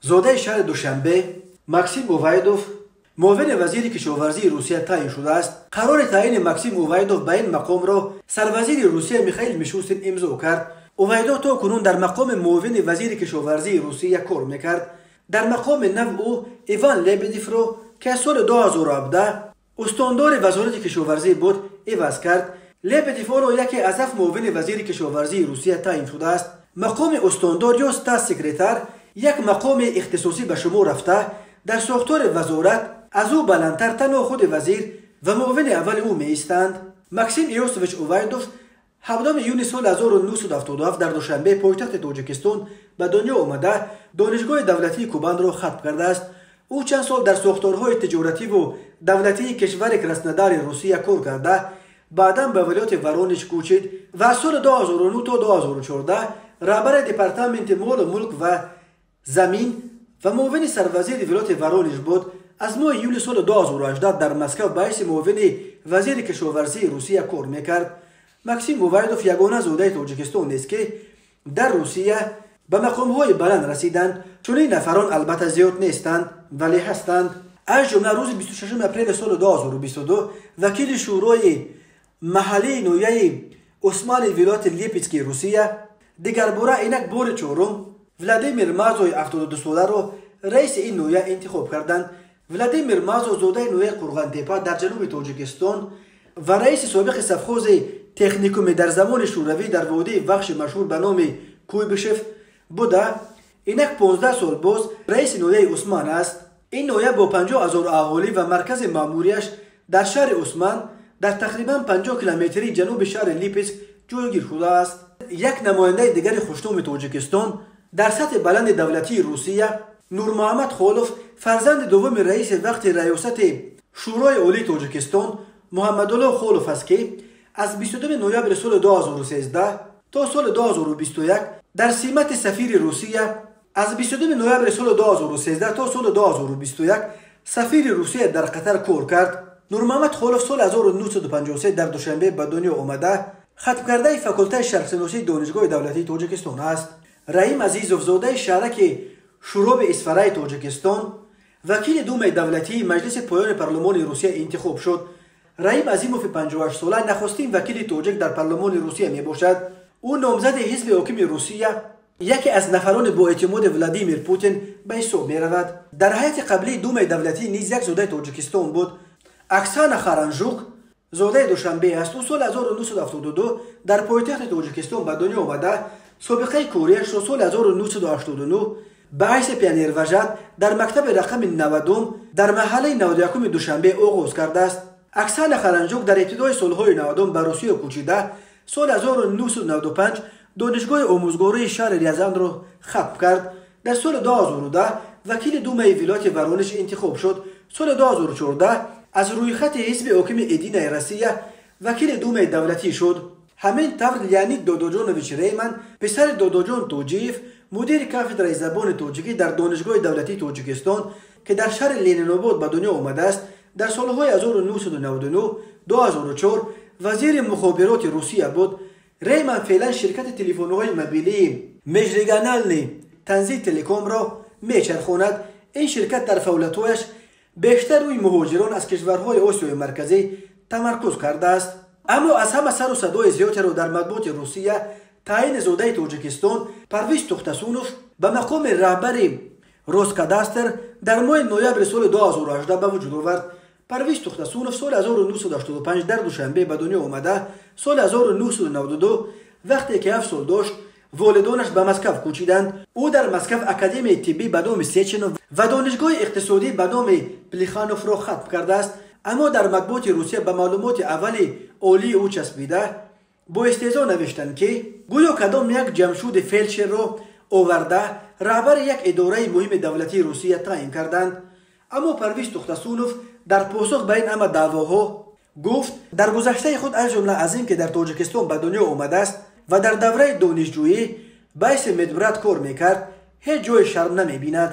Зодаи шаҳри Душанбе Максим Увайдов муовини вазири кишоварзии Русия таъин шудааст. Қарори таъини Максим Увайдов ба ин мақомро сарвазири Русия Михаил Мишустин имзо кард. Увайдов то кунун дар мақоми муовини вазири кишоварзии Русия кор мекард. Дар мақоми нав ӯ Иван Лебедевро, ки аз соли 2017 устондори вазорати кишоварзӣ буд, иваз кард. Лебедев ҳоло яке аз ҳафт муовини вазири кишоварзии Русия таъин шудааст. Мақоми устондор ё статс-секретар як мақоми ихтисосӣ ба шумор рафта, дар сохтори вазорат аз ӯ баландтар танҳо худи вазир ва муовини аввали ӯ меистанд. Максим Иосович Увайдов 7 июни соли 1977 дар Душанбе, пойтахти Тоҷикистон, ба дунё омада, Донишгоҳи давлатии Кубанро хатм кардааст. Ӯ чанд сол дар сохторҳои тиҷоративу давлатии кишвари Краснодари Русия кор карда, баъдан ба вилояти Воронеж кӯчид ва аз соли 2009 то 2014 раҳбари департаменти молу мулк ва замин ва муовини сарвазири вилояти Воронеж буд. Аз моҳи июли соли 2018 дар Москав ба ҳайси муовини вазири кишоварзии Русия кор мекард. Максим Увайдов ягона зодаи Тоҷикистон нест, ки дар Русия ба мақомҳои баланд расиданд. Чунин нафарон албатта зиёд нестанд, вале ҳастанд. Аз ҷумла рӯзи 26 апрели соли 2022 вакили шӯрои маҳаллии ноҳияи Усмани вилояти Липецкии Русия дигарбора, инак бори чорум, Владимир Мазои 72-соларо раиси ин ноҳия интихоб карданд. Владимир Мазо зодаи ноҳияи Қурғонтепа дар ҷануби Тоҷикистон ва раиси собиқи совхози техникуми дар замони Шӯравӣ дар водии Вахши машҳур ба номи Куйбышев буда, инак 15 сол боз раиси ноҳияи Усман аст. Ин ноҳия бо 50 ҳазор аҳолӣ ва маркази маъмурияш дар шаҳри Усман дар тақрибан 50 километрии ҷануби шаҳри Липецк ҷойгир шудааст. Як намояндаи дигари хушноми Тоҷикистон дар сатҳи баланди давлатии Русия, Нурмуҳаммад Холов, фарзанди дуввуми раиси вақти раёсати Шӯрои Олии Тоҷикистон Муҳаммадулло Холов аст, ки аз 22 ноябри соли 2013 то соли 2021 дар симати сафири Русия, аз 22 ноябри соли 2013 то соли 2021 сафири Русия дар Қатар кор кард. Нурмуҳаммад Холов соли 1953 дар Душанбе ба дунё омада, хатмкардаи факултаи шарқшиносии Донишгоҳи давлатии Тоҷикистон аст. Раҳим Азизов, зодаи шаҳраки Шӯроби Исфараи Тоҷикистон, вакили Думаи давлатии Маҷлиси поёни парлумони Русия интихоб шуд. Раҳим Азимови 58-сола нахустин вакили тоҷик дар парлумони Русия мебошад. Ӯ номзади ҳизби ҳокими Русия, яке аз нафарони боэътимоди Владимир Путин ба ҳисоб меравад. Дар ҳайати қаблии Думаи давлатӣ низ як зодаи Тоҷикистон буд. Оксана Харанжук зодаи Душанбе аст. Ӯ соли 1972 дар пойтахти Тоҷикистон ба дунё омада, собиқаи кориашро соли 1989 ба ҳайси пионервожат дар мактаби рақами 90 дар маҳаллаи 91 Душанбе оғоз кардааст. Оксана Харанжук дар ибтидои солҳои 90 ба Русия кӯчида, соли 1995 Донишгоҳи омӯзгории шаҳри Рязанро хатм кард. Дар соли 2010 вакили Думаи вилояти Воронеж интихоб шуд. Соли 2014 аз рӯйхати ҳизби ҳокими Единая Россия вакили Думаи давлатӣ шуд. Ҳамин тавр, Леонид Додоҷонович Рейман, писари Додоҷон Тоҷиев, мудири кафедраи забони тоҷикӣ дар Донишгоҳи давлатии Тоҷикистон, ки дар шаҳри Ленинобод ба дунё омадааст, дар солҳои 1999-2004 вазири мухобироти Русия буд. Рейман феълан ширкати телефонҳои мобилии Межрегиональный Транзит Телекомро мечархонад. Ин ширкат дар фаъолиятҳояш бештар рӯи муҳоҷирон аз кишварҳои Осиёи Марказӣ тамаркуз кардааст. Аммо аз ҳама сару садои зиёдеро дар матбуоти Русия таъини зодаи Тоҷикистон Парвиз Тухтасунов ба мақоми раҳбари Роскадастр дар моҳи ноябри соли 2018 ба вуҷуд овард. Парвиз Тухтасунов соли 1985 дар Душанбе ба дунё омада, соли 1992, вақте ки 7 сол дошт, волидонаш ба Москав кӯчиданд. Ӯ дар Москав Академияи тиббӣ ба номи Сеченов ва Донишгоҳи иқтисодӣ ба номи Плехановро хатм кардааст. Аммо дар матбуоти Русия ба маълумоти аввали олии ӯ часпида, бо истеҳзо навиштанд, ки гӯё кадом як ҷамшуди фелдшерро оварда, раҳбари як идораи муҳими давлатии Русия таъин карданд. Аммо Парвиз Тухтасунов дар посух ба ин ҳама даъвоҳо гуфт, дар гузаштаи худ, аз ҷумла аз ин ки дар Тоҷикистон ба дунё омадааст ва дар давраи донишҷӯӣ ба ҳайси медбрат кор мекард, ҳеҷ ҷои шарм намебинад.